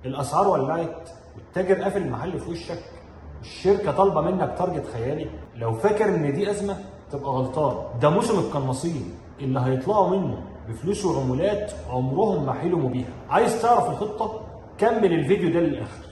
الاسعار ولعت والتاجر قافل المحل في وشك، الشركة طالبه منك target خيالي. لو فاكر ان دي ازمة تبقى غلطان. ده موسم القناصين اللي هيطلعوا منه بفلوس وعمولات عمرهم ما حلموا بيها. عايز تعرف الخطة؟ كمل الفيديو ده للاخر.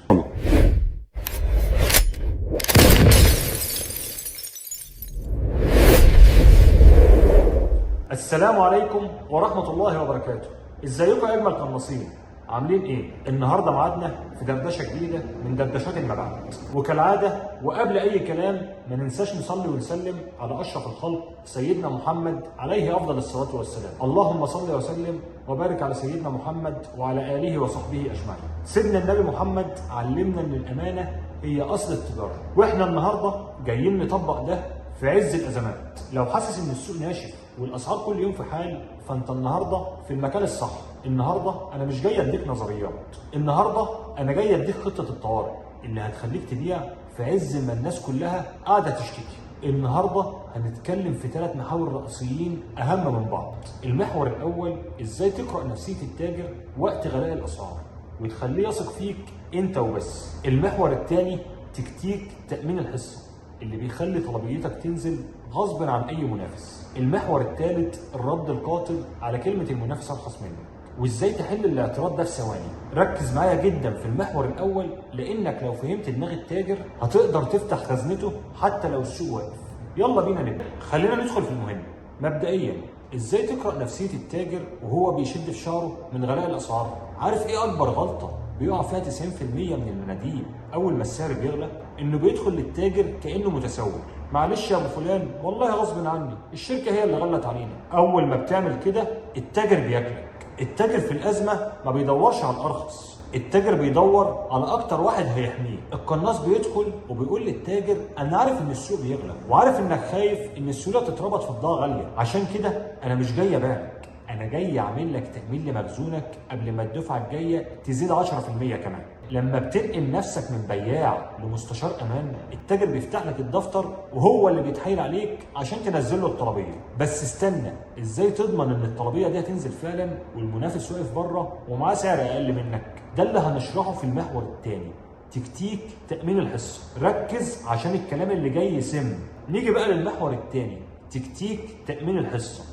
السلام عليكم ورحمة الله وبركاته. ازيكم يا اجمل قناصين؟ عاملين ايه؟ النهارده ميعادنا في دردشة جديدة من دردشات المبيعات، وكالعادة وقبل اي كلام ما ننساش نصلي ونسلم على اشرف الخلق سيدنا محمد عليه افضل الصلاة والسلام. اللهم صل وسلم وبارك على سيدنا محمد وعلى اله وصحبه اجمعين. سيدنا النبي محمد علمنا ان الامانة هي اصل التجارة، واحنا النهارده جايين نطبق ده في عز الازمات. لو حاسس ان السوق ناشف والاسعار كل يوم في حال، فانت النهارده في المكان الصح. النهارده انا مش جاي اديك نظريات، النهارده انا جاي اديك خطه الطوارئ اللي هتخليك تبيع في عز ما الناس كلها قاعدة تشتكي. النهارده هنتكلم في 3 محاور رئيسيين اهم من بعض. المحور الاول، ازاي تقرا نفسية التاجر وقت غلاء الاسعار وتخليه يثق فيك انت وبس. المحور الثاني، تكتيك تامين الحصة اللي بيخلي طلبيتك تنزل غصب عن اي منافس. المحور الثالث، الرد القاتل على كلمة المنافس ارخص منك، وازاي تحل الاعتراض ده في ثواني. ركز معايا جدا في المحور الاول، لانك لو فهمت دماغ التاجر هتقدر تفتح خزنته حتى لو السوق واقف. يلا بينا نبدا. خلينا ندخل في المهم. مبدئيا، ازاي تقرا نفسية التاجر وهو بيشد في شعره من غلاء الاسعار؟ عارف ايه اكبر غلطه بيقع فيها 90% من المناديب اول ما السعر بيغلى؟ انه بيدخل للتاجر كانه متسول. معلش يا ابو فلان، والله غصب عني، الشركة هي اللي غلت علينا. اول ما بتعمل كده التاجر بياكلك. التاجر في الازمة ما بيدورش على الارخص، التاجر بيدور على اكتر واحد هيحميه. القناص بيدخل وبيقول للتاجر انا عارف ان السوق بيغلى، وعارف انك خايف ان السيولة تتربط في بضاعة غالية، عشان كده انا مش جاي ابيعك، انا جاي اعمل لك تامين لمخزونك قبل ما الدفعة الجاية تزيد 10% كمان. لما بتنقل نفسك من بياع لمستشار امان، التاجر بيفتح لك الدفتر وهو اللي بيتحايل عليك عشان تنزل له الطلبيه. بس استنى، ازاي تضمن ان الطلبيه دي هتنزل فعلا والمنافس واقف بره ومعاه سعر اقل منك؟ ده اللي هنشرحه في المحور الثاني، تكتيك تامين الحصة. ركز عشان الكلام اللي جاي سم. نيجي بقى للمحور الثاني، تكتيك تامين الحصة.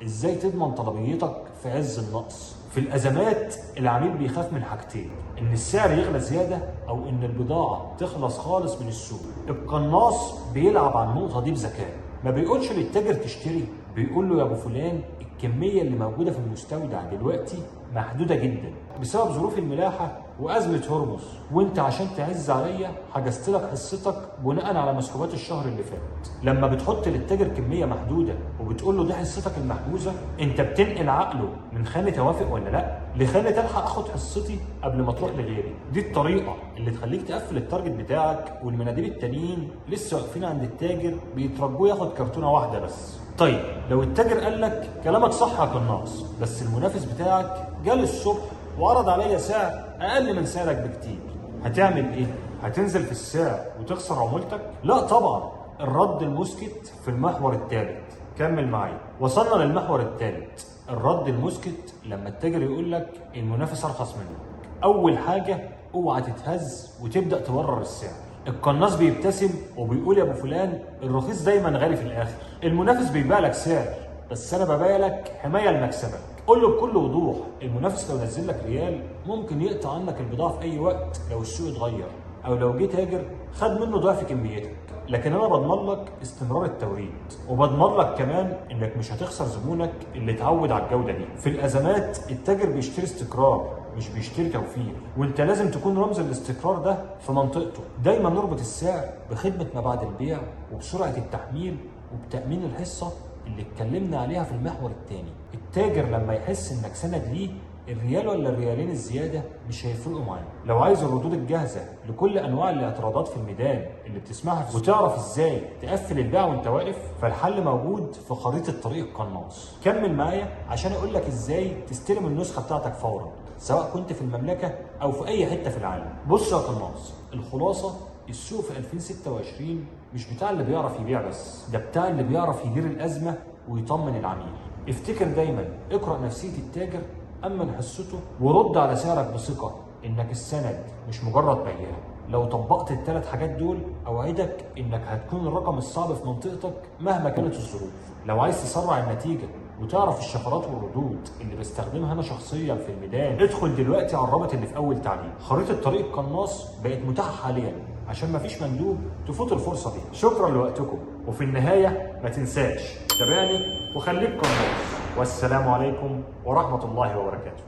ازاي تضمن طلبيتك في عز النقص؟ في الازمات العميل بيخاف من حاجتين، ان السعر يغلى زيادة او ان البضاعة تخلص خالص من السوق. القناص بيلعب على النقطة دي بذكاء. ما بيقولش للتاجر تشتري، بيقول له يا ابو فلان الكمية اللي موجودة في المستودع دلوقتي محدودة جدا بسبب ظروف الملاحة وازمة هرمز، وانت عشان تعز عليا حجزت لك حصتك بناء على مسحوبات الشهر اللي فات. لما بتحط للتاجر كمية محدودة وبتقول له دي حصتك المحجوزه، انت بتنقل عقله من خانه اوافق ولا لا لخانه الحق اخد حصتي قبل ما تروح لغيري. دي الطريقة اللي تخليك تقفل ال target بتاعك والمناديب التانيين لسه واقفين عند التاجر بيترجوه ياخد كرتونة واحدة بس. طيب لو التاجر قال لك كلامك صح يا قناص، بس المنافس بتاعك جال الصبح وعرض عليا سعر اقل من سعرك بكتير، هتعمل ايه؟ هتنزل في السعر وتخسر عمولتك؟ لا طبعا. الرد المسكت في المحور الثالث. كمل معايا. وصلنا للمحور الثالث، الرد المسكت. لما التاجر يقول لك المنافس ارخص منك، اول حاجة اوعى تتهز وتبدا تبرر السعر. القناص بيبتسم وبيقول يا ابو فلان الرخيص دايما غالي في الاخر. المنافس بيبيع لك سعر، بس انا ببيع لك حماية لمكسبك. قول له بكل وضوح المنافس لو نزل لك ريال ممكن يقطع عنك البضاعة في اي وقت لو السوق اتغير، او لو جه تاجر خد منه ضعف كميتك. لكن انا بضمن لك استمرار التوريد، وبضمن لك كمان انك مش هتخسر زبونك اللي اتعود على الجودة دي. في الازمات التاجر بيشتري استقرار مش بيشتري توفير، وانت لازم تكون رمز الاستقرار ده في منطقته. دايما نربط السعر بخدمة ما بعد البيع وبسرعة التحميل وبتامين الحصة اللي اتكلمنا عليها في المحور الثاني. التاجر لما يحس انك سند ليه، الريال ولا الريالين الزيادة مش هيفرقوا معاه. لو عايز الردود الجاهزة لكل انواع الاعتراضات في الميدان اللي بتسمعها وتعرف ازاي تقفل البيع وانت واقف، فالحل موجود في خريطة طريق القناص. كمل معايا عشان اقول لك ازاي تستلم النسخة بتاعتك فورا، سواء كنت في المملكة او في اي حتة في العالم. بص يا قناص، الخلاصة السوق في 2026 مش بتاع اللي بيعرف يبيع بس، ده بتاع اللي بيعرف يدير الازمة ويطمن العميل. افتكر دايما، اقرأ نفسية التاجر، أمن حصته، ورد على سعرك بثقة. انك السند مش مجرد بياع. لو طبقت الثلاث حاجات دول اوعدك انك هتكون الرقم الصعب في منطقتك مهما كانت الظروف. لو عايز تسرع النتيجة وتعرف الشفرات والردود اللي بستخدمها انا شخصيا في الميدان، ادخل دلوقتي على الرابط اللي في اول تعليق. خريطة طريق القناص بقت متاحة حاليا عشان مفيش مندوب تفوت الفرصة دي. شكرا لوقتكم، وفي النهاية ما تنساش تابعني وخليك قناص. والسلام عليكم ورحمة الله وبركاته.